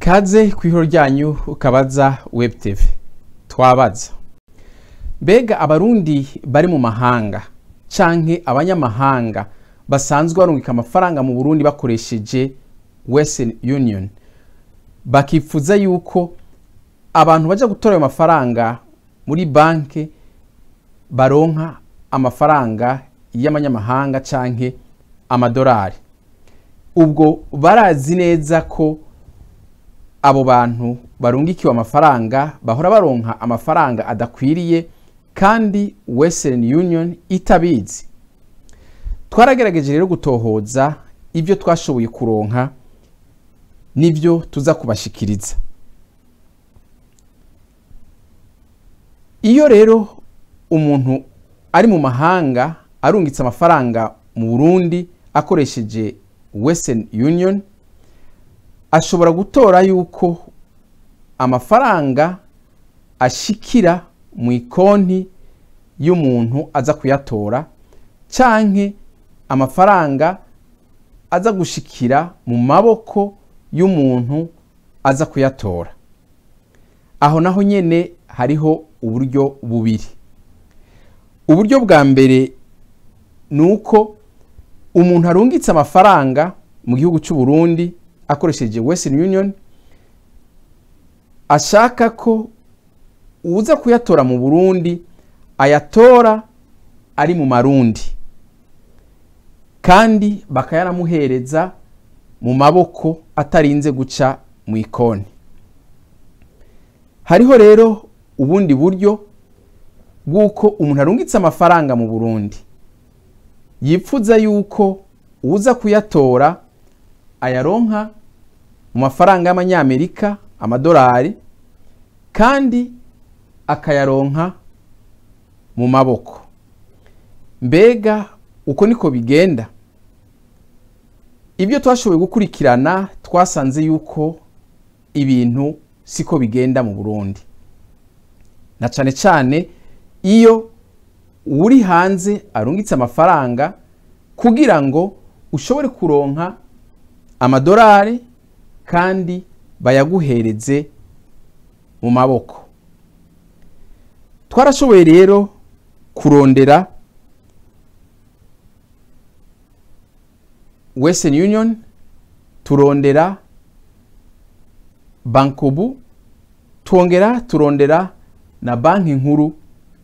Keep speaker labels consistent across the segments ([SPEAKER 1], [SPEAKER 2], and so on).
[SPEAKER 1] Kaze kw'ihoro ryanyu ukabaza Web TV. Twabaza. Mbega abarundi bari mu mahanga canke abanyamahanga basanzwe barungika amafaranga mu Burundi bakoresheje Western Union, bakifuza yuko abantu baja gutora ayo mafaranga muri banke baronka amafaranga y'amanyamahanga canke amadolari, ubwo barazi neza ko abo bantu barungikiwe amafaranga bahora baronka amafaranga adakwiriye kandi Western Union itabizi. Twaragerageje rero gutohoza ibyo twashoboye kuronka nibyo tuza kubashikiriza. Iyo rero umuntu ari mu mahanga arungitse amafaranga mu Burundi akoresheje Western Union, ashobora gutora yuko amafaranga ashikira mu ikonti y'umuntu aza kuyatora canke amafaranga aza gushikira mu maboko y'umuntu aza kuyatora. Aho naho nyene hariho uburyo bubiri. Uburyo bwa mbere nuko umuntu arungitse amafaranga mu gihugu cy'u Burundi akoresheje Western Union, ashaka ko uza kuyatora mu Burundi ayatora ari mu marundi kandi bakayaramuhereza mu maboko atarinze guca mu ikoni. Hariho rero ubundi buryo bw'uko umuntu arungitse amafaranga mu Burundi yipfuza yuko uza kuyatora ayaronka mu mafaranga y'amanyamerika amadolari kandi akayaronka mu maboko. Mbega uko niko bigenda? Ibyo twashoboye gukurikirana twasanze yuko ibintu siko bigenda mu Burundi, na cane cane iyo uri hanze arungitse amafaranga kugira ngo ushobore kuronka amadolari kandi bayaguhereze mu maboko. Twarashoboye rero kurondera Western Union, turondera Bankobu, twongera turondera na banki nkuru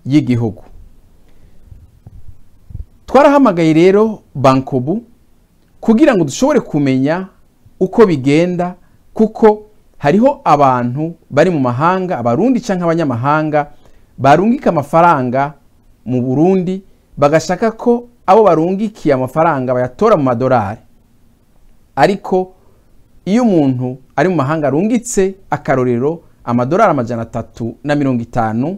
[SPEAKER 1] y'igihugu. Twarahamagaye rero Bankobu kugira ngo dushobore kumenya uko bigenda, kuko hariho abantu bari mu mahanga, abarundi canke abanyamahanga barungika amafaranga mu Burundi bagashaka ko abo barungikiye amafaranga bayatora mu madolari. Ariko iyo umuntu ari mu mahanga arungitse akarorero amadolari 350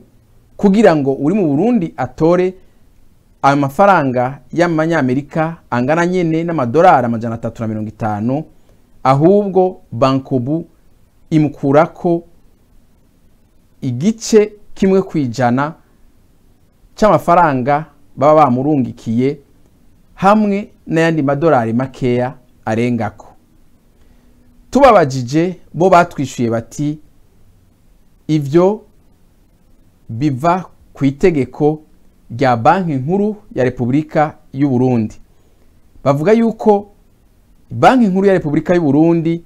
[SPEAKER 1] kugira ngo uri mu Burundi atore ayo mafaranga y'amanyamerika angana nyene n'amadolari 350, ahubwo Bankobu imukurako igice 1% c'amafaranga baba bamurungikiye hamwe n'ayandi madolari makeya arengako. Tubabajije bo batwishuye bati ivyo biva ku itegeko rya Banki Nkuru ya Republika y'u Burundi. Bavuga yuko Banki Nkuru ya Republika y'u Burundi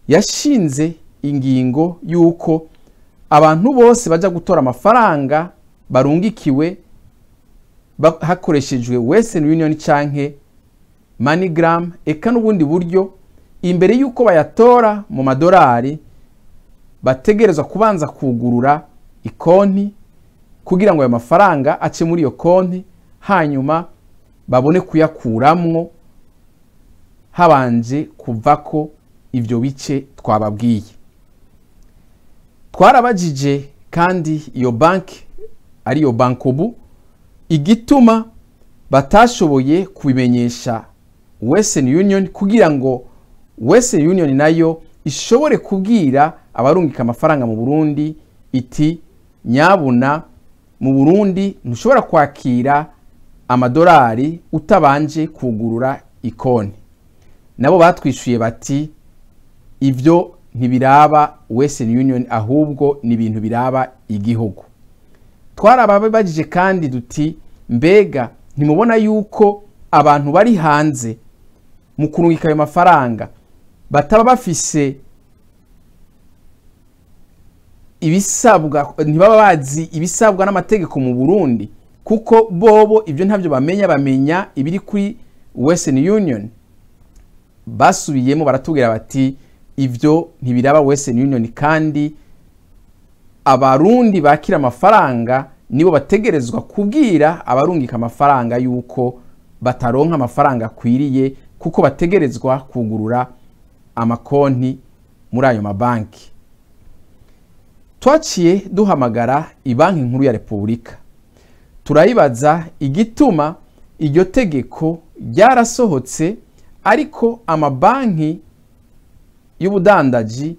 [SPEAKER 1] yashinze ingingo yuko abantu bose baja gutora amafaranga barungikiwe hakoreshejwe Western Union canke MoneyGram eka n'ubundi buryo, imbere yuko bayatora mu madolari bategerezwa kubanza kugurura ikonti kugira ngo ayo mafaranga ace muri iyo konti, hanyuma babone kuyakuramwo habanje kuvako ivyo bice twababwiye. Twarabajije kandi iyo banki ariyo Bankobu igituma batashoboye kubimenyesha Western Union kugira ngo Western Union nayo ishobore kubwira abarungika amafaranga mu Burundi iti nyabuna mu Burundi ntushobora kwakira amadolari utabanje kugurura ikoni. Nabo batwishuye bati ivyo ntibiraba Western Union, ahubwo ni ibintu biraba igihugu. Twarababajije kandi duti mbega ntimubona yuko abantu bari hanze mu kurungika ayo mafaranga bataba bafise ibisabwa, ntibaba bazi ibisabwa n'amategeko mu Burundi, kuko bobo ibyo ntabyo bamenya, bamenya ibiri kuri Western Union. Basubiyemo baratubwira bati ibyo ntibiraba Western Union, kandi abarundi bakira amafaranga nibo bategerezwa kubwira abarungika amafaranga yuko bataronka amafaranga akwiriye, kuko bategerezwa kugurura amakonti muri ayo mabanki. Twaciye duhamagara Ibanki Nkuru ya Repubulika turayibaza igituma iryo tegeko ryarasohotse ariko amabanki y'ubudandaji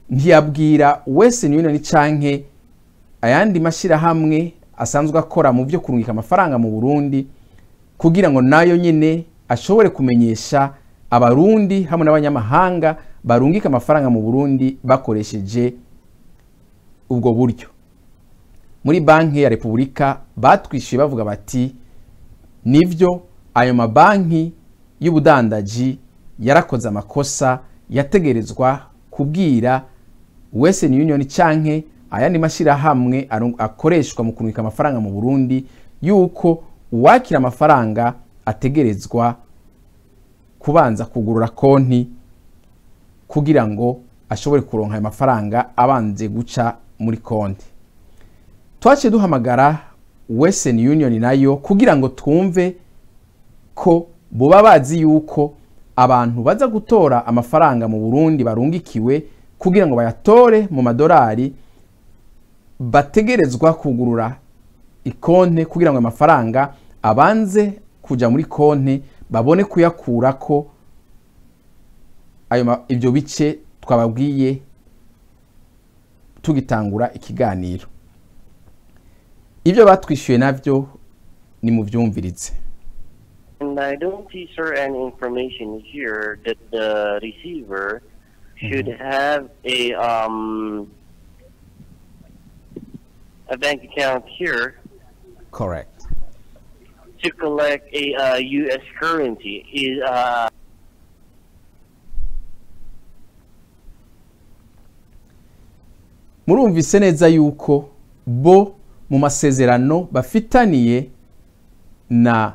[SPEAKER 1] ntiyabwira Western Union canke ayandi mashirahamwe asanzwe akora mu byo kurungika amafaranga mu Burundi, kugira ngo nayo nyine ashobore kumenyesha abarundi hamwe n'abanyamahanga barungika amafaranga mu Burundi bakoresheje ubwo buryo. Muri Banki ya Repubulika batwishyuye bavuga bati nivyo ayo mabanki y'ubudandaji yarakoze amakosa, yategerezwa kubwira Western Union canke ayandi mashirahamwe akoreshwa mu kurungika amafaranga mu Burundi yuko uwakira amafaranga ategerezwa kubanza kugurura konti kugira ngo ashobore kuronka ayo mafaranga abanze guca muri konti. Twaciye duhamagara Western Union nayo kugira ngo twumve ko boba bazi yuko abantu baza gutora amafaranga mu Burundi barungikiwe kugira ngo bayatore mu madolari bategerezwa kugurura ikonte kugira ngo amafaranga abanze kuja muri konte babone kuyakurako ayo ibyo bice twababwiye tugitangura ikiganiro. Ibyo batwishyuye navyo ni mu byumviritse.
[SPEAKER 2] And I don't see, sir, any information here that the receiver should have a bank account here.
[SPEAKER 1] Correct.
[SPEAKER 2] To collect a U.S. currency is.
[SPEAKER 1] Murumvise neza yuko bo mu masezerano bafitaniye na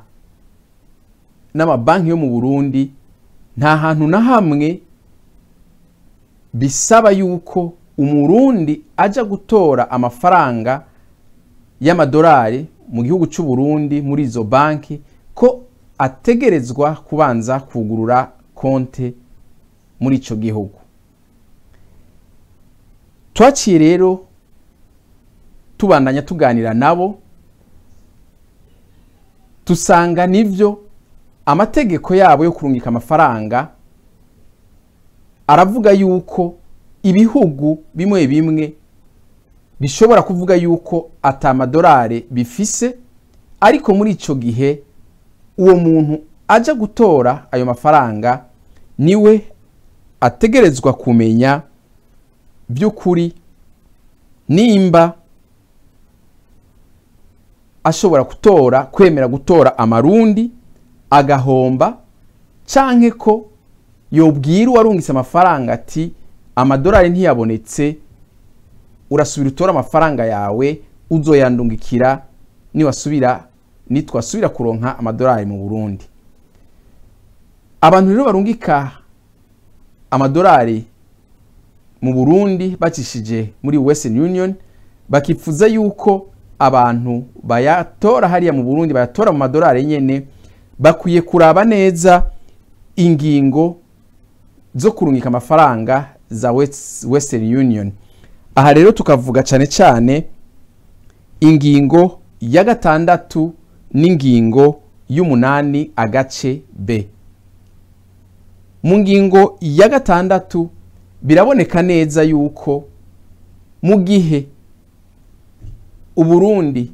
[SPEAKER 1] n'amabanki yo mu Burundi nta hantu na hamwe bisaba yuko umurundi aja gutora amafaranga y'amadolari mu gihugu cy'u Burundi muri izo banki ko ategerezwa kubanza kugurura konte muri ico gihugu. Twaciye rero tubandanya tuganira nabo tusanga nivyo amategeko yabo yo kurungika amafaranga aravuga yuko ibihugu bimwe bimwe bishobora kuvuga yuko atamadolari bifise, ariko muri ico gihe uwo muntu aja gutora ayo mafaranga niwe ategerezwa kumenya by'ukuri nimba ashobora gutora kwemera gutora amarundi agahomba, canke ko yobwira uwarungitse amafaranga ati amadolari ntiyabonetse, urasubira utora amafaranga yawe uzoyandungikira niwasubira nitwasubira kuronka amadolari mu Burundi. Abantu rero barungika amadolari mu Burundi bacishije muri Western Union bakifuza yuko abantu bayatora hariya mu Burundi bayatora mu madolari nyene, bakwiye kuraba neza ingingo zo kurungika amafaranga za Western Union. Aha rero tukavuga cyane cyane ingingo ya 6 n'ingingo y'umunani agace B. Mu ngingo ya 6 biraboneka neza yuko mu gihe Uburundi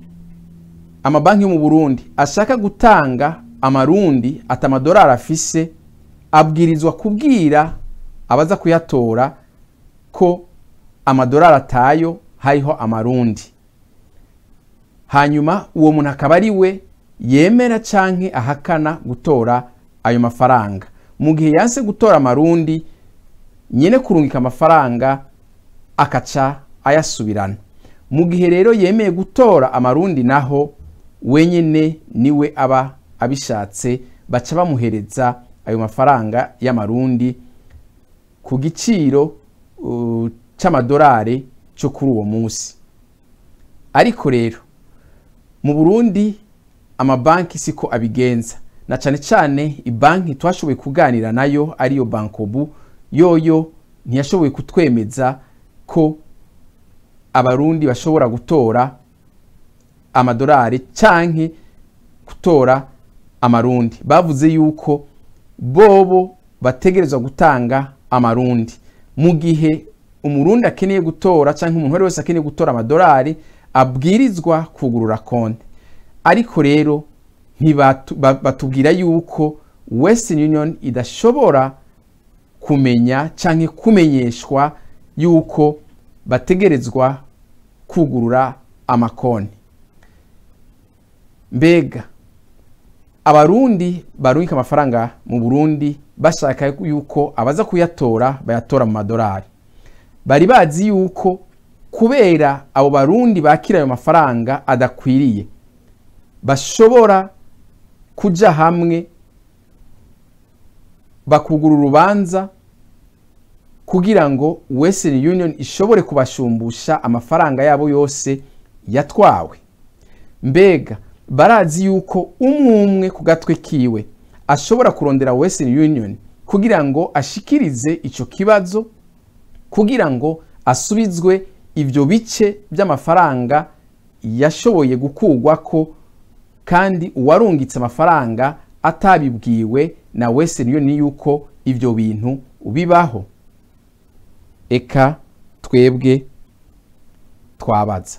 [SPEAKER 1] amabanki yo mu Burundi ashaka gutanga amarundi atamadolari afise, abwirizwa kubwira abaza kuyatora ko amadolari atayo, hariho amarundi. Hanyuma uwo muntu akaba ari we yemera canke ahakana gutora ayo mafaranga. Mu gihe yanse gutora amarundi, nyene kurungika amafaranga akaca ayasubirana. Mu gihe rero yemeye gutora amarundi naho, wenyene niwe aba abishatse, baca bamuhereza ayo mafaranga y'amarundi ku giciro c'amadolari cyo kuri uwo munsi. Ariko rero mu Burundi amabanki siko abigenza, na cane cane ibanki twashoboye kuganira nayo ariyo Bancobu, yoyo ntiyashoboye kutwemeza ko abarundi bashobora gutora amadolari canke gutora amarundi. Bavuze yuko bobo bategerezwa gutanga amarundi. Mu gihe umurundi akeneye gutora canke umuntu wese akeneye gutora amadolari, abwirizwa kugurura konti. Ariko rero batubwira yuko Western Union idashobora kumenya canke kumenyeshwa yuko bategerezwa kugurura amakonti. Mbega abarundi barungika amafaranga mu Burundi bashaka yuko abaza kuyatora bayatora mu madolari, bari bazi yuko kubera abo barundi bakira ayo mafaranga adakwiriye bashobora kuja hamwe bakugura urubanza kugira ngo Western Union ishobore kubashumbusha amafaranga yabo yose yatwawe? Mbega barazi yuko umwe ku gatwe kiwe ashobora kurondera Western Union kugira ngo ashikirize ico kibazo, kugira ngo asubizwe ivyo bice by'amafaranga yashoboye gukugwako, kandi uwarungitse amafaranga atabibwiwe na Western Union yuko ivyo bintu bibaho? Eka twebwe twabaza.